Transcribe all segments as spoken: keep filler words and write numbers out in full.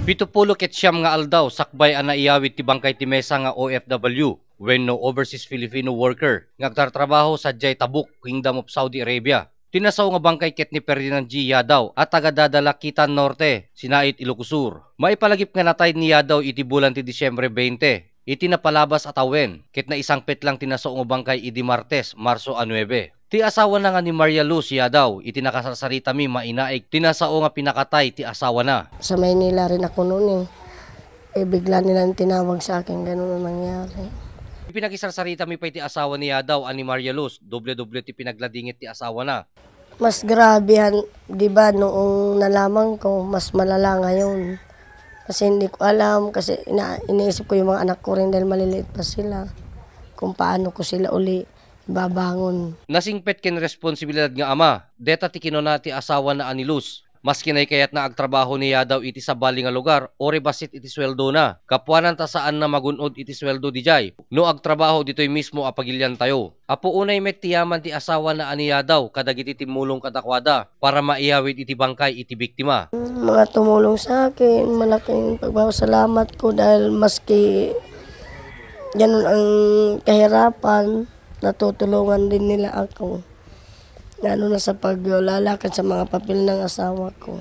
Pitupulo ket siam nga aldaw sakbay a naiyawid ti bangkay ti maysa nga O F W wenno overseas Filipino worker nga agtartrabaho sadiay Tabuk, Kingdom of Saudi Arabia. Ti nasao nga bangkay ket ni Ferdinand G. Yadaw a taga Dadalakitan Norte, Sinait, Ilocos Sur. Maipalagip nga natay ni Yadaw iti bulan ti Disyembre twenty, iti napalabas a tawen, ket naisangpet lang ti nasao nga bangkay idi Martes, Marso a nuebe. Ti asawana nga ni Maria Luz Yadaw, iti nakasarsaritami mainaig ti nasao nga pinakatay ti asawana. Sa Maynila rin ako noon eh. Eh, bigla nilang tinawag sa akin, ganun ang nangyari. Pinagisarsaritami pay ti asawa ni Yadaw a ni Maria Luz, doble-doble ti pinagladingit ti asawana. Mas grabe han, di ba, noong nalaman ko, mas malala ngayon. Kasi hindi ko alam, kasi ina-, iniisip ko yung mga anak ko rin dahil maliliit pa sila, kung paano ko sila uli ibabangon. Nasingpet ken responsibilidad nga ama, deta ti kinuna ti asawana a ni Luz. Maski naykayatna agtrabaho ni Yadaw iti sabali nga lugar, uray bassit iti suweldona. Gapuanan ta saanna magun-od iti suweldo didiay no agtrabaho ditoy mismo a pagiliantayo. Apo unay met ti yaman ti asawana a ni Yadaw kadagiti timmulong kadakuada para maiyawid iti bangkay iti biktima. Mga tumulong sa akin, malaking pagpapasalamat ko dahil maski ganun ang kahirapan, natutulungan din nila ako. Lalo na sa paglalakad sa mga papel ng asawa ko.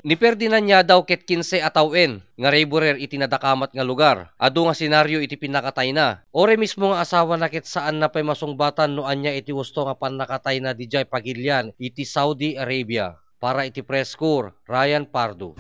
Ni Ferdinand Yadaw ket kinse a tawen nga laborer iti nadakamat nga lugar. Adu nga senaryo iti pinakatayna. Uray mismo nga asawana ket saanna pay masungbatan no ania iti husto nga pannakatayna didiay pagilian iti Saudi Arabia. Para iti Press Corps, Ryan Pardo.